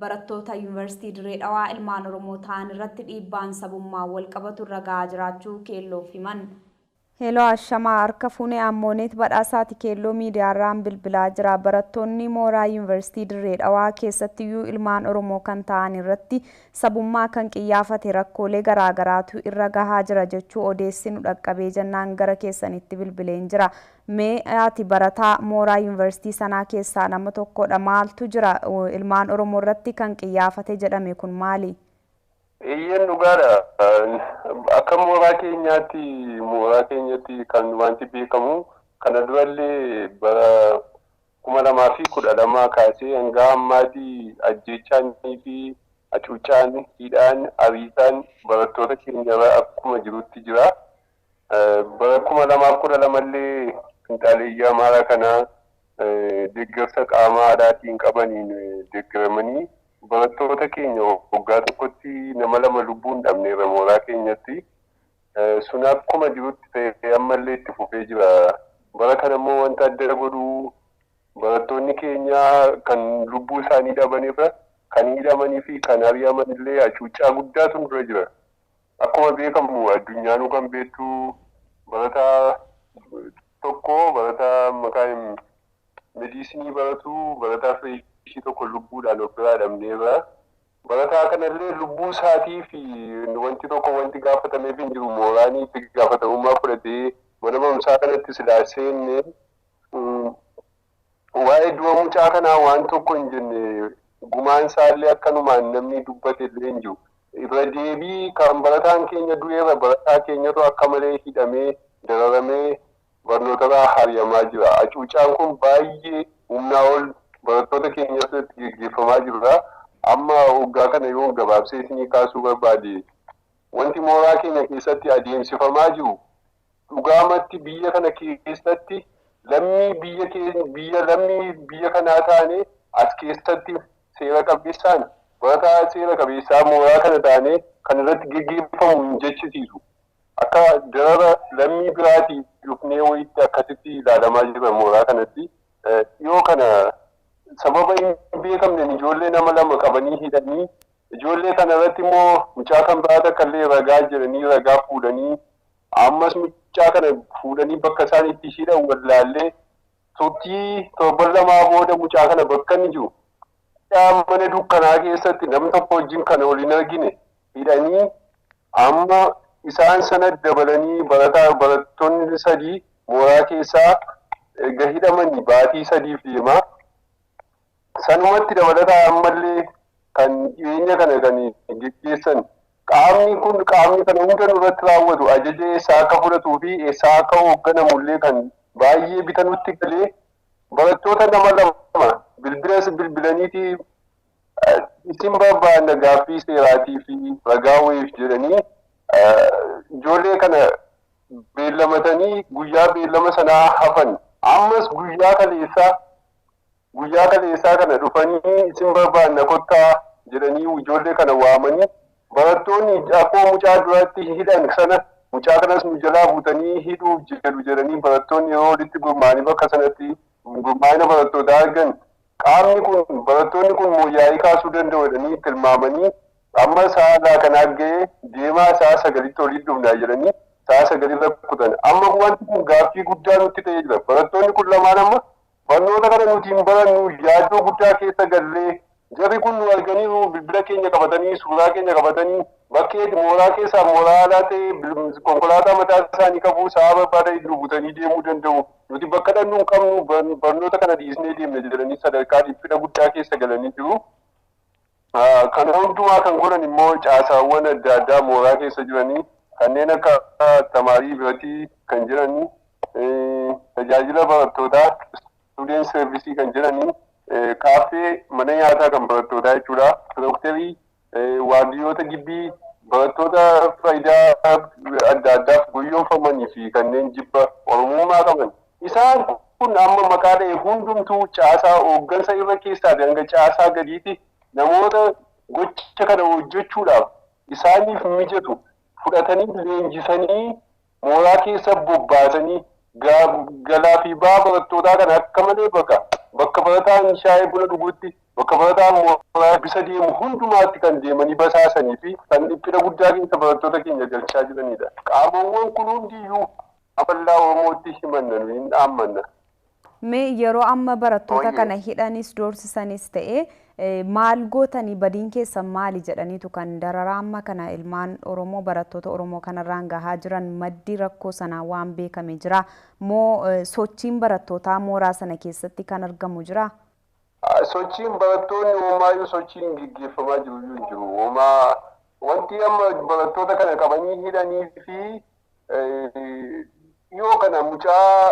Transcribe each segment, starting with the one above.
Barattoota Yuunivarsiitii Dirree Dhawaa ilmaan Oromoo ta'an irratti dhiibbaan sabummaa wal qabatu irra gahaa jiraachuu keelloof himan. Hello Ashamaa, harka fuunee Ammooneet Badhaasaati, Keelloo Miidiyaarraan bilbilaa jira. Barattoonni mooraa Yuunivarsiitii Dirree Dhawaa keessattiyyuu ilmaan Oromoo kan ta'an irratti sabummaa kan qiyyaafate rakkoolee garaagaraatu irra gahaa jira jechuu odeessi nu dhaqqabee jennaan gara keessanitti bilbileen jira. Mee ati barataa mooraa yuunivarsiitii sanaa keessaa nama tokkodha. Maaltu jira? Ilmaan Oromoo irratti kan qiyyaafate jedhame kun maali? Eeyyeen, dhugaadha. Akka mooraa keenyaatti kan wanti beekamu kana durallee bara 2012 kaasee hanga ammaatti ajjeechaanii fi hacuuccaan, hidhaan, ariitaan barattoota keenyarra akkuma jirutti jira. Bara 2012llee finxaaleeyyii Amaaraa kana deeggarsa qaama alaatiin qabaniin deeggaramanii barattoota keenya waggaa tokkotti nama lama lubbuun dhabneerra mooraa keenyatti. Sun akkuma jirutti ta'ee ammallee itti fufee jira. Bara kana immoo wanta adda godhu barattoonni keenya kan lubbuu isaanii dhabanirra kan hidhamanii fi kan ari'aman illee hacuuccaa guddaatu nurra jira. Akkuma beekamu, addunyaanuu kan beektu, barataa tokko, barataa maqaan medicine baratu, barataa freshii tokko lubbuudhaan of biraa dhabneerra. Barataa kanallee lubbuu isaatii fi wanti tokko wanti gaafatameef hin jiru. Mooraanii itti gaafatamummaa fudhatee mana barumsaa kanatti silaa seenne waa'ee du'a mucaa kanaa waan tokko hin jenne. Gumaan isaallee akkanumaan namni dubbate illee hin jiru. Irra deebii kan barataan keenya du'eerra barataa keenyatu akka malee hidhamee, dararamee, barnootarraa ari'amaa jira. Hacuuccaan kun baay'ee humnaa ol barattoota keenya irratti geggeeffamaa jira. Amma waggaa kana yoo gabaabsee isinii kaasuu barbaade, wanti mooraa keenya keessatti adeemsifamaa jiru dhugaamatti biyya kana keessatti lammii biyya keenya, biyya lammii biyya kanaa taane, as keessatti seera qabeessaan, barataa seera qabeessaa mooraa kana taane kan irratti geggeeffamu hin jechisiisu. Akka darara lammii biraatii dhufnee wayitti akkasitti ilaalamaa jira mooraa kanatti. Dhiyoo kana sababa hin beekamneen ijoollee nama lama qabanii hidhanii, ijoollee kana irratti immoo mucaa kan biraa takka illee ragaa jedhanii ragaa fuudhanii, ammas mucaa kana fuudhanii bakka isaan itti hidhan wallaallee, turtii torban 2 booda mucaa kana bakka inni jiru mana dukkanaa keessatti namni tokko wajjin kan wal hin argine hidhanii, amma isaan sana dabalanii barattoonni sadii mooraa keessaa erga hidhamanii baatii 3f deema. Sanumatti dabalataa ammallee kan dhiyeenya kana kan geggeessan qaamni kun, qaamni kana hunda nurratti raawwatu ajaja eessaa akka fudhatuu fi eessaa akka hoogganamullee kan baay'ee bitanutti galee, barattoota nama lama bilbila bilbilaniiti isin barbaanna gaaffii seeraatii fi ragaa wayiif jedhanii ijoollee kana beellamatanii guyyaa beellama sanaa hafan. Ammas guyyaa kaleessaa kana dhufanii isin barbaanna kottaa jedhanii ijoollee kana waamanii, barattoonni akkuma mucaa duratti hidhan sana mucaa kanas nu jalaa buutanii hidhuuf jedhu jedhanii, barattoonni yeroo walitti gurmaa'anii bakka sanatti gurmaa'ina barattootaa argan, qaamni kun barattoonni kun mooyaa'ii kaasuu danda'u jedhanii tilmaamanii, amma sa'a kanaa ga'ee deemaa, sa'a 9tti olii dhufnaa jedhanii sa'a 9rra kutan. Amma wanti kun gaaffii guddaa nutti ta'ee jira. Barattoonni kun lamaan amma barnoota kana nuti hin barannu, yaaddoo guddaa keessa gallee, jarri kun nu arganiiru, bilbila keenya qabatanii, suuraa keenya qabatanii, bakkee mooraa keessaa mooraa alaa ta'e konkolaataa mataa isaanii qabu sa'a barbaadan nu butanii deemuu danda'u. Nuti bakka dhannu hin qabnu, barnoota kana dhiisnee deemna jedhanii sadarkaa dhiphina guddaa keessa galanii jiru. Kana hundumaa kan godhan immoo caasaawwan adda addaa mooraa keessa jiranii, kanneen akka tamaarii biratii kan jiranii, tajaajila barattootaa, student service kan jedhanii, kaaffee, mana nyaataa kan barattootaa jechuudha. Pirookteri, waardiyoota gibbii, barattoota faayidaa adda addaaf guyyoonfamanii fi kanneen jibba Oromummaa qaban. Isaan kun amma maqaa dha'e hundumtuu caasaa hooggansa irra keessaa hanga caasaa gadiitti namoota gocha kana hojjechuudhaaf isaaniif mijatu fudhatanii, leenjisanii, mooraa keessa bobbaasanii, galaa fi ba'aa barattootaa kana akka malee bakka barataan shaayii buna dhugutti Bakka barataan mooraa bisa deemu hundumaatti kan deemanii basaasanii fi kan dhiphina guddaa keessa barattoota keenya galchaa jiranidha. Qaamawwan kun hundiyyuu afallaa Oromootti himanna, nu hin dhaammanna. Mee yeroo amma barattoota kana hidhanis doorsisanis ta'e maal gootanii, badiin keessan maali jedhaniitu kan dararaa amma kana ilmaan Oromoo barattoota Oromoo kanarraan gahaa jiran? Maddi rakkoo sanaa waan beekame jira moo sochiin barattootaa mooraa sana keessatti kan argamu jira? Sochiin barattoonni homaayyuu sochiin gaggeeffamaa jiru iyyuu hin jiru. Homaa wanti amma barattoota kana qabanii hidhanii fi dhiyoo kana mucaa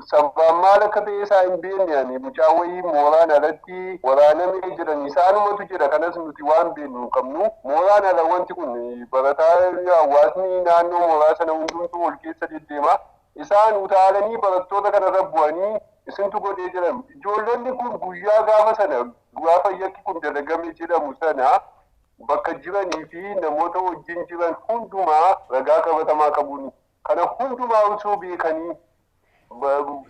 sababaan maal akka ta'e isaa hin beekne, ani mucaa wayii mooraan alatti waraanamee jedhan isaanumatu jedha, kanas nuti waan beeknu hin qabnu. Mooraan ala wanti kun barataa hawaasni naannoo mooraa sana hundumtuu wal keessa deddeema. Isaan utaalanii barattoota kanarra bu'anii isintu godhee jedhan. Ijoollonni kun guyyaa gaafa sana, gaafa yakki kun dalagame jedhamu sana, bakka jiranii fi namoota wajjin jiran hundumaa ragaa qabatamaa qabuun, kana hundumaa osoo beekanii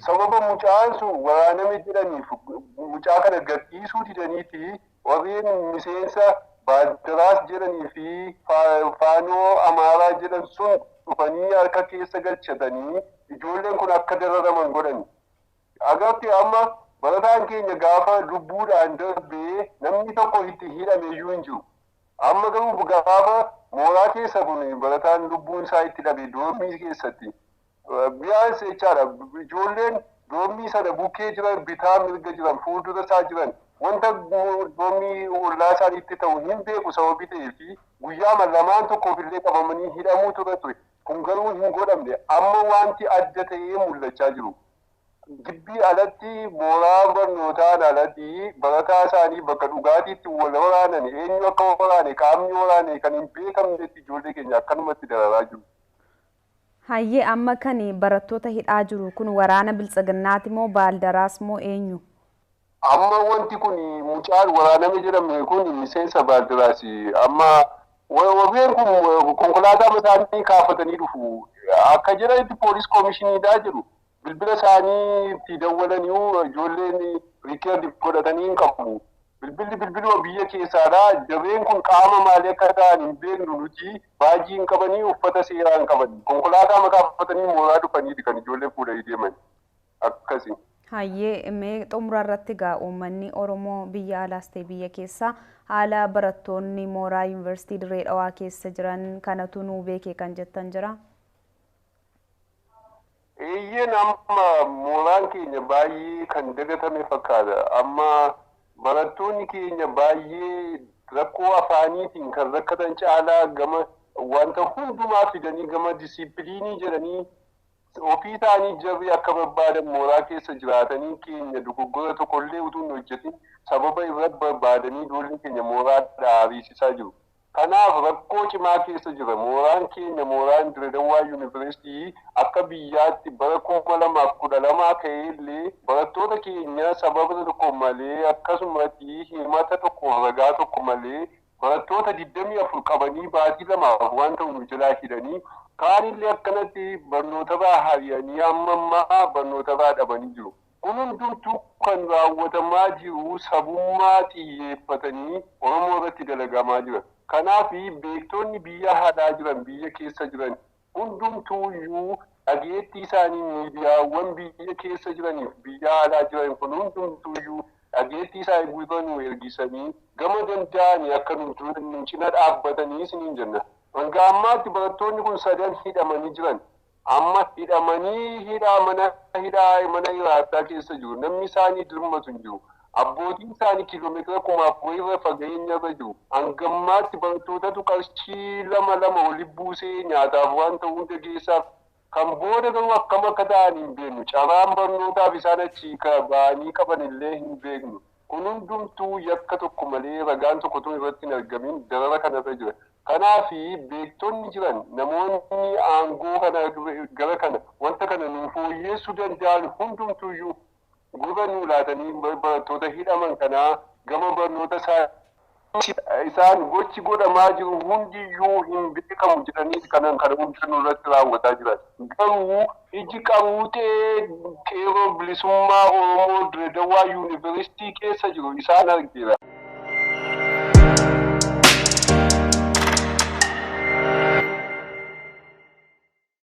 sababa mucaan sun waraaname jedhaniif mucaa kana gadhiisuu didanii fi warreen miseensa Baaldaraas jedhanii fi Faanoo Amaaraa jedhan sun dhufanii harka keessa galchatanii ijoolleen kun akka dararaman godhan. Agartee, amma barataan keenya gaafa lubbuudhaan darbee namni tokko itti hidhame iyyuu hin jiru. Amma garuu gaafa mooraa keessa kun barataan lubbuun isaa itti dhabe doormii keessatti. Biyyaas jechaadha, ijoolleen doormii sana bukkee jiran, bitaa mirga jiran, fuuldura isaa jiran, wanta doormii ollaa isaaniitti ta'u hin beeku sababii ta'ee fi guyyaa lamaan tokkoof illee qabamanii hidhamuu ture. Kun garuu hin godhamne. Amma wanti adda ta'ee mul'achaa jiru. Gibbii alatti, mooraa barnootaan alatti, barataa isaanii bakka dhugaatiitti wal waraanan, eenyu akka waraane, qaamni waraane kan hin beekamnetti ijoollee keenya akkanumatti dararaa jiru. Hayyee, amma kan barattoota hidhaa jiru kun waraana Biltsiginnaati moo Baaldaraas moo eenyu? Amma wanti kun mucaan waraaname jedhame kun miseensa Baaldaraasi. Amma warreen kun konkolaataa isaanii kaafatanii dhufu. Akka jedhanitti poolis koomishiniidhaa jedhu. Bilbila isaanii itti dawwalanii ijoolleen record godhatanii hin qabu. Bilbilli bilbiluma biyya keessaadha. Jarreen kun qaama maalii akka ta'an hin beeknu nuti, baajii hin qabanii, uffata seeraa hin qabanii. Konkolaataa makaafatanii mooraa dhufaniiti kan ijoollee fuudhanii deeman. Akkasi. Hayyee, mee xumura irratti egaa uummanni Oromoo biyya alaas ta'e biyya keessaa haala barattoonni mooraa Yuunivarsiitii Dirree Dhawaa keessa jiran kanatu nuu beeke kan jettan jira? Eeyyeen, amma mooraan keenya baay'ee kan dagatame fakkaata. Amma barattoonni keenya baay'ee rakkoo afaaniitiin kan rakkatan caalaa gama wanta hundumaa fidanii gama disiipiliinii jedhanii ofii isaanii jarri akka barbaadan mooraa keessa jiraatanii keenya dogoggora tokkollee utuu hin hojjetin sababa irratti barbaadanii ijoollee keenya mooraa ariisisaa jiru. Kanaaf rakkoo cimaa keessa jira. Mooraan keenya, mooraan Dirree Dawaa Yuunivarsiitii, akka biyyaatti bara 2012 ka'ee illee barattoota keenya sababa tokko malee, akkasumatti himata tokko ragaa tokko malee barattoota 24 qabanii baatii 2f waan ta'u nu jalaa hidhanii, kaanillee akkanatti barnootarraa ari'anii amma ammaa barnootarraa dhabanii jiru. Kun hundumtuu kan raawwatamaa jiru sabummaa xiyyeeffatanii Oromoo irratti dalagamaa jira. Kanaaf beektonni biyya alaa jiran, biyya keessa jiran hundumtuu iyyuu dhageettii isaanii miidiyaawwan biyya keessa jiraniif biyya alaa jiran kun hundumtuu iyyuu dhageettii isaanii gurra nu ergisanii gama danda'anii akka nu cina dhaabbatanii isiniin jenna. Hanga ammaatti barattoonni kun sadan hidhamanii jiran. Amma hidhamanii hidhaa mana hidhaa mana hiraarsaa keessa jiru. Namni isaanii dirmatu hin jiru. Abbootiin isaanii kiiloomeetira 4000 irra fageenya irra jiru. Hanga ammaatti barattootatu qarshii lama lama oli buusee nyaataaf waan ta'u hunda geessaaf. Kan booda garuu akkam akka ta'an hin beeknu. Carraan barnootaaf isaan achii ba'anii qaban illee hin beeknu. Kun hundumtuu yakka tokko malee ragaan tokko tokko irratti hin argamin darara kanarra jira. Kanaaf beektonni jiran, namoonni aangoo kana gara kana wanta kana nu fooyyessuu danda'an hundumtuyyuu gurra nu laatanii barattoota hidhaman kanaa gama barnoota isaanii Isaan gochi godhamaa jiru hundiyyuu hin beekamu jedhanii kanan kana hunda nurratti raawwataa jiran. Garuu iji qaruutee qeerroo bilisummaa Oromoo Dirredawaa Yuunivarsiitii keessa jiru isaan argeera.